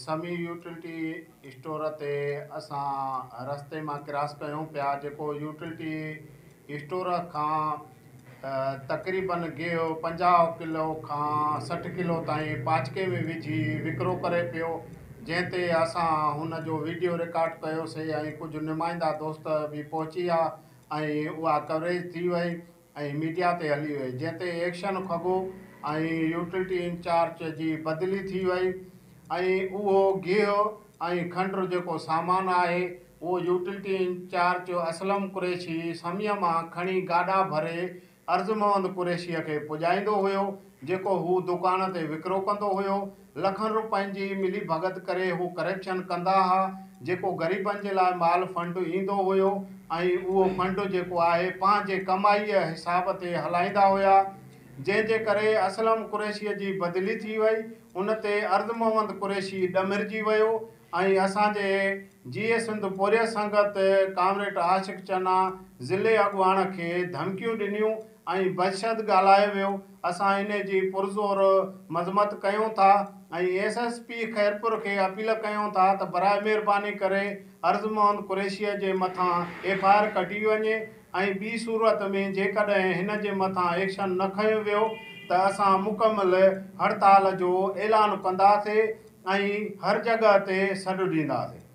سمي utility store تي اسان رستي مان ڪراس ڪيون پيا جيڪو يوٽلٽي اسٽور کان تقريبن گيهه 50 ڪلو کان 60 ڪلو تائين پاچڪي ۾ وجهي وڪرو ڪري پيو، جنهن تي اسان هن جو ويڊيو رڪارڊ ڪيوسي ۽ ڪجهه نمائندا دوست به پهچي ويا ۽ اها ڪوريج ٿي وئي ۽ ميڊيا تي هلي وئي، جنهن تي ايڪشن کڳو ۽ يوٽلٽي انچارج جي بدلي ٿي وئي ۽ اهو گيهه ۽ کنڊ جيڪو سامان آهي اهو يوٽلٽي انچارج اسلم قريشي سميع مان کڻي گاڏا ڀري عرض محمد قريشيء کي پڄائيندو هيو، جيڪو هو دڪان تي وڪرو ڪندو هيو. لکن روپين جي ملي ڀڳت ڪري هو ڪرپشن ڪندا ها، جيڪو غريبن جي لاء مال فنڊ ايندو هيو ۽ اهو فنڊ جيڪو آهي پنهنجي ڪمائيء حساب تي هلائيندا هيا، جنهن جي ڪري اسلم قريشيء جي بدلي ٿي وئي، ان تي عرض محمد قريشي ڏمرجي ويو ۽ اسان جي جيئي سنڌ پورهيت سنگت ڪامريڊ عاشق چنا ضلعي اڳواڻ کي ڌمڪيون ڏنيون ۽ بدشد ڳالهايو ويو، اسان انهي جي پرزور مذمت ڪيون ٿا ۽ ايس ايس پي خيرپور کي اپيل ڪيون ٿا ته براء مهرباني ڪري عرض محمد قريشي جي مٿان ايف I R ڪڍي وڃي ۽ ٻي صورت ۾ جيڪڏهن هن جي مٿان ايڪشن نه کنيو ويو ته اسان مڪمل هڙتال جو اعلان ڪنداسي ۽ هر جڳهه تي سڏ ڏينداسين.